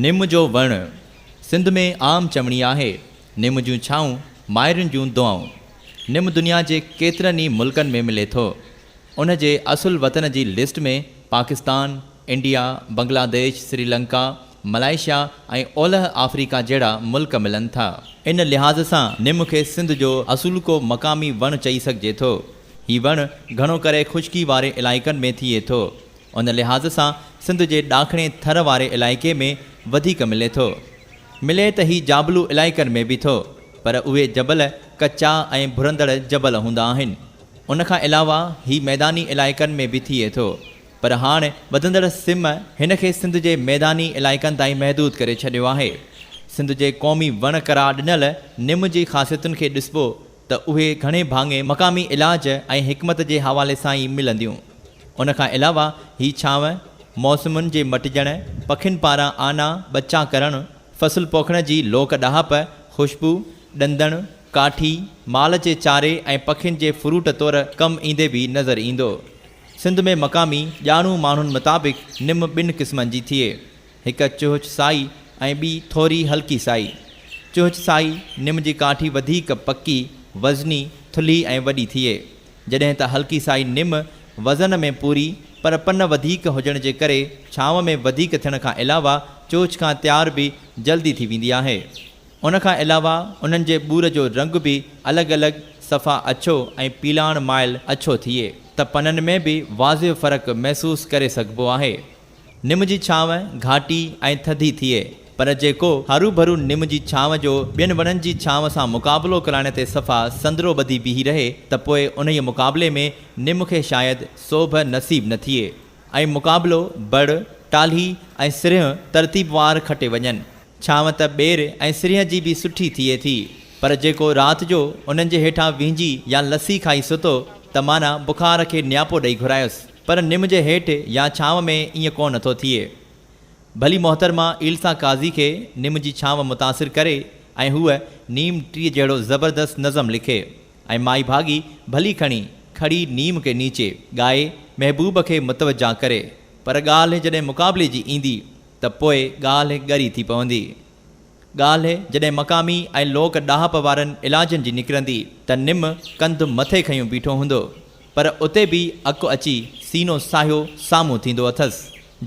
نم جو وڻ سنڌ ۾ عام چوڻي آهي، نم جون ڇانئون مائرن جون دعائون. نم دنيا جي ڪيترن ئي ملڪن ۾ ملي ٿو. ان جي اصل وطن جي list ۾ Pakistan, India, Bangladesh, Sri Lanka, Malaysia ۽ اولهه آفريڪا جهڙا ملڪ ملن ٿا. ان لحاظ سان نم کي سنڌ جو اصولڪو مقامي وڻ چئي سگهجي ٿو. هي وڻ گهڻو ڪري خشڪي واري علائقن ۾ ٿئي ٿو. ان لحاظ سان سنڌ جي ڏاکڻي ٿر واري علائقي ۾ وڌيڪ ملي ٿو. ملي ته هي جابلو علائقن ۾ به ٿو، پر اهي جبل ڪچا ۽ ڀرندڙ جبل هوندا آهن. ان کان علاوه هي ميداني علائقن ۾ به ٿئي ٿو، پر هاڻ وڌندڙ سم هن کي سنڌ جي ميداني علائقن تائين محدود ڪري ڇڏيو آهي. سنڌ جي قومي وڻ قرار ڏنل نم جي خاصيتن کي ڏسبو ته اهي گهڻي ڀاڱي مقامي علاج ۽ حڪمت جي حوالي سان ئي ملنديون. ان کان علاوه هي ڇانو، موسمن جي مٽجڻ، پکين پاران آنا ٻچا ڪرڻ، فصل پوکڻ جي لوڪ ڏاهپ، خوشبو، ڏندڻ، ڪاٺي، مال جي چاري ۽ پکين جي فروٽ طور ڪم ايندي به نظر ايندو. سنڌ ۾ مقامي ڄاڻو ماڻهن مطابق نم ٻن قسمن جي ٿئي. هڪ چهچ سائي ۽ ٻي ٿوري هلڪي سائي. چهچ سائي نم جي ڪاٺي وڌيڪ پڪي، وزني، ٿلهي ۽ وڏي ٿئي. جڏهن ته هلڪي سائي نم وزن ۾ پوري پر پن وڌيڪ هجڻ جي ڪري ڇانو ۾ وڌيڪ ٿيڻ کان علاوه چهچ کان تيار به جلدي ٿي ويندي آهي. ان کان علاوه انهن جي ٻور جو رنگ به الڳ الڳ صفا اڇو ۽ پيلاڻ مائل اڇو ٿئي ته پنن ۾ به واضح فرق محسوس ڪري سگهبو آهي. نم جي ڇانو گهاٽي ۽ ٿڌي ٿئي، پر جي ڪو هروڀرو نم جي ڇانو جو ٻين وڻن جي ڇانو سان مقابلو ڪرائڻ تي صفا سندرو ٻڌي بيهي رهي ته پوء انهيء مقابلي ۾ نم کي شايد سوڀ نصيب نه ٿئي ۽ مقابلو بڙ، ٽالهي ۽ سرهه ترتيبوار کٽي وڃن. ڇانو ته ٻير ۽ سرهه جي به سٺي ٿئي ٿي، پر جيڪو رات جو انهن جي هيٺان وهنجي يا لسي کائي ستو ته معنيٰ بخار کي نياپو ڏئي گهرايس. پر نم جي هيٺ يا ڇانو ۾ ائين ڪو نه ٿو ٿئي. ڀلي محترمه ايلسا قاضي کي نم جي ڇانو متاثر ڪري ۽ هوء نيم ٽري جهڙو زبردست نظم لکي ۽ مائي ڀاڳي ڀلي کڻي کڙي نيم ڪي نيچي ڳائي محبوب کي متوجه ڪري پر ڳالهه جڏهن مقابلي جي ايندي ته پوء ڳالهه ڳري ٿي پوندي. ڳالهه جڏهن مقامي ۽ لوڪ ڏاهپ وارن علاجن جي نڪرندي ته نم ڪنڌ مٿي کنيو بيٺو هوندو، پر اتي به اڪ اچي سينو ساهيو سامهون ٿيندو اٿس.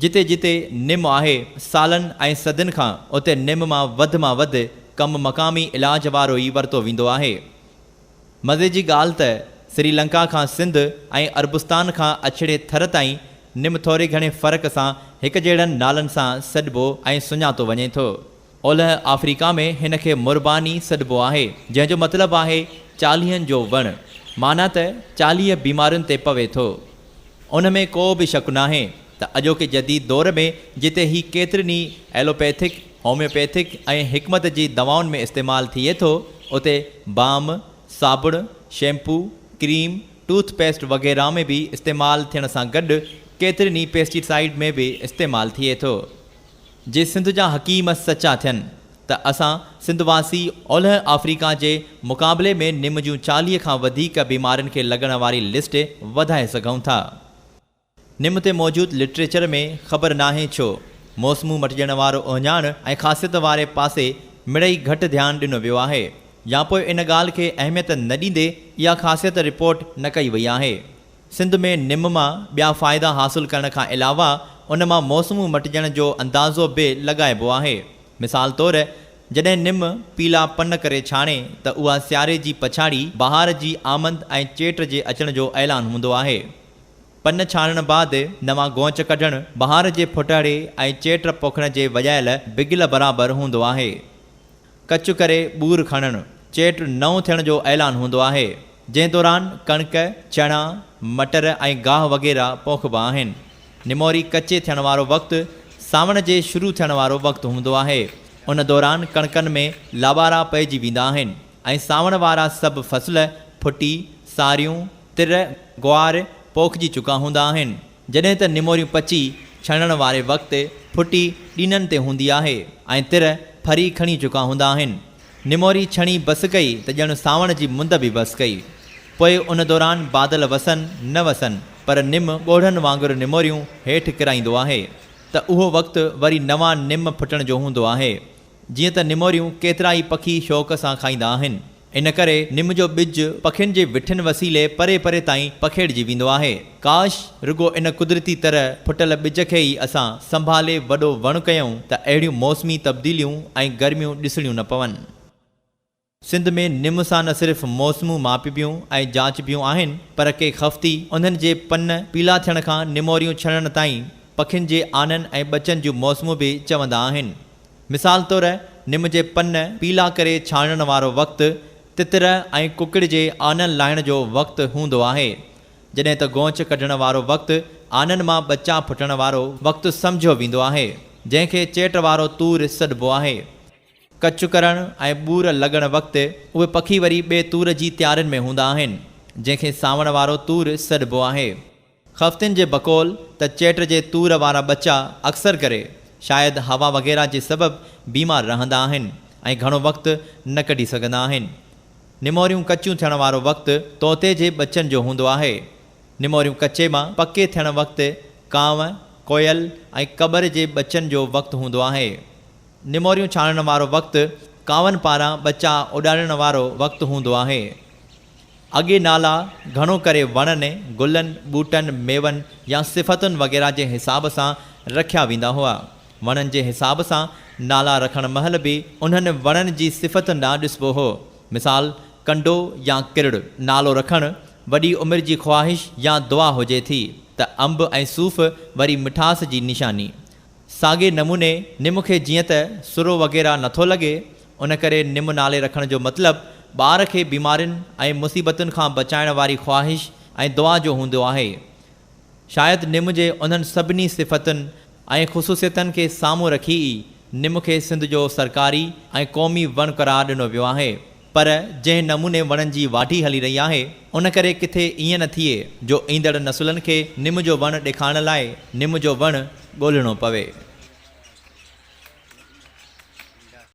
جتي جتي نم آهي، سالن ۽ صدين کان اتي نم مان وڌ مان وڌ ڪم مقامي علاج وارو ئي ورتو ويندو آهي. مزي جي ڳالهه ته سري لنڪا کان سنڌ ۽ عربستان کان اڇڙي ٿر تائين نم ٿوري گهڻي فرق سان هڪجهڙن نالن سان سڏبو ۽ سڃاتو وڃي ٿو. اولهه آفريڪا ۾ هن کي مرباني سڏبو آهي، جنهن جو مطلب آهي چاليهن جو وڻ، معنيٰ ته 40 بيمارين تي پوي ٿو. ان ۾ ڪو به شڪ ناهي ته اڄوڪي جديد دور ۾ جتي هي ڪيترين ئي ايلوپيٿڪ، هوميوپيٿڪ ۽ حڪمت جي دوائن ۾ استعمال ٿئي ٿو، اتي بام، صابڻ، شيمپو، ڪريم، ٽوٿ پيسٽ وغيره ۾ به استعمال ٿيڻ سان گڏ ڪيترين ئي پيسٽيسائيڊ ۾ به استعمال ٿئي ٿو. جي سنڌ جا حڪيم سچا ٿين ته اسان سنڌ واسي اولهه آفريڪا جي مقابلي ۾ نم جون 40 کان وڌيڪ بيمارين کي لڳڻ واري لسٽ وڌائي سگهون ٿا. نم تي موجود لٽريچر ۾ خبر ناهي ڇو موسمون مٽجڻ وارو اهڃاڻ ۽ خاصيت واري پاسي مڙئي گهٽ ڌيان ڏنو ويو آهي يا پوء ان ڳالهه کي اهميت نه ڏيندي اها خاصيت رپورٽ نه ڪئي وئي آهي. سنڌ ۾ نم مان ٻيا فائدا حاصل ڪرڻ کان علاوه ان مان موسمون مٽجڻ جو اندازو به لڳائبو آهي. مثال طور جڏهن نم پيلا پن ڪري ڇاڻي ته اها سياري جي پڇاڙي، بهار جي آمد ۽ چيٽ جي اچڻ جو اعلان هوندو آهي. پن ڇاڻڻ بعد نوان گونچ ڪڍڻ بهار جي ڦوٽهڙي ۽ چيٽ پوکڻ جي وڄايل بگل برابر هوندو آهي. ڪچ ڪري ٻور کڻڻ، چيٽ نئون ٿيڻ جو اعلان هوندو آهي، جنهن دوران ڪڻڪ، چڻا، مٽر ۽ گاهه وغيره پوکبا آهن. نموري ڪچي ٿيڻ وارو وقت سانوڻ جي شروع ٿيڻ وارو وقت هوندو آهي. ان دوران ڪڻڪن ۾ لابارا پئجي ويندا آهن ۽ سانوڻ وارا سڀ فصل ڦٽي، ساريون، تر، گوار پوکجي چڪا هوندا آهن. جڏهن ته نموريون پچي ڇڻڻ واري وقت ڦٽي ڏينن تي هوندي آهي ۽ تر ڦري کڻي چڪا هوندا آهن. نموري ڇڻي بس ڪئي ته ڄڻ سانوڻ جي مند به بس ڪئي. پوء ان دوران بادل وسن نه وسن پر نم ڳوڙهن وانگر نموريون هيٺ ڪرائيندو آهي. ته اهو وقت وري نوان نم ڦٽڻ جو هوندو آهي. جيئن ته نموريون ڪيترائي پکي شوق سان کائيندا آهن، ان ڪري نم جو ٻج پکين جي وٺين وسيلي پري پري تائين پکيڙجي ويندو آهي. ڪاش! رڳو ان قدرتي طرح ڦٽل ٻج کي ئي اسان سنڀالي وڏو وڻ ڪيون ته اهڙيون موسمي تبديليون ۽ گرميون ڏسڻيون نه پون. سنڌ ۾ نم سان نه صرف موسمون ماپبيون ۽ جاچبيون آهن پر ڪي خفتي انهن جي پن پيلا ٿيڻ کان نموريون ڇڻڻ تائين پکين جي آنن ۽ ٻچن جون موسمون به چوندا آهن. مثال طور نم جي پن پيلا ڪري ڇاڻڻ وارو وقت تتر ۽ ڪڪڙ جي آنن لاهڻ جو وقت هوندو آهي. جڏهن ته گونچ ڪڍڻ وارو وقت آنن مان ٻچا ڦٽڻ وارو وقت سمجهيو ويندو آهي جنهن کي چيٽ وارو تور سڏبو آهي. ڪچ ڪرڻ ۽ ٻور لڳڻ وقت اهي پکي وري ٻئي تور جي تيارين ۾ هوندا آهن، جنهن کي سانوڻ وارو تور سڏبو آهي. خفتين جي بقول ته چيٽ جي تور وارا ٻچا اڪثر ڪري شايد هوا وغيره جي سبب بيمار رهندا آهن ۽ گهڻو وقت نه ڪڍي سگهندا آهن. نموريون ڪچيون ٿيڻ وارو وقت طوطي جي ٻچن جو هوندو آهي. نموريون ڪچي مان پڪي ٿيڻ وقت ڪانء، ڪوئل ۽ ڪٻر جي ٻچن جو وقت هوندو آهي. نموريون ڇاڻڻ وارو وقت ڪانون پاران ٻچا اڏارڻ وارو وقت هوندو آهي. اڳي نالا گهڻو ڪري وڻن، گلن، ٻوٽن، ميون يا صفتن وغيره جي حساب سان رکيا ويندا هئا. وڻن جي حساب سان نالا رکڻ مهل به انهن وڻن جي صفتن ڏانهن ڏسبو هو. مثال ڪنڊو يا ڪرڙ نالو رکڻ وڏي عمر جي خواهش يا دعا هجي ٿي ته انب ۽ صوف وري مٺاس جي نشاني. ساڳئي نموني نم کي جيئن ته سرو وغيره نٿو لڳي، ان ڪري نم نالي رکڻ جو مطلب ٻار کي بيمارين ۽ مصيبتن کان بچائڻ واري خواهش ۽ دعا جو هوندو آهي. شايد نم جي انهن سڀني صفتن ۽ خصوصيتن کي سامهون رکي ئي نم کي سنڌ جو سرڪاري ۽ قومي وڻ قرار ڏنو ويو آهي. پر جنهن نموني وڻن جي واڍي هلي رهي آهي، ان ڪري ڪٿي ائين نه ٿئي جو ايندڙ نسلن کي نم جو وڻ ڏيکارڻ لاء نم جو وڻ ڳولڻو پوي.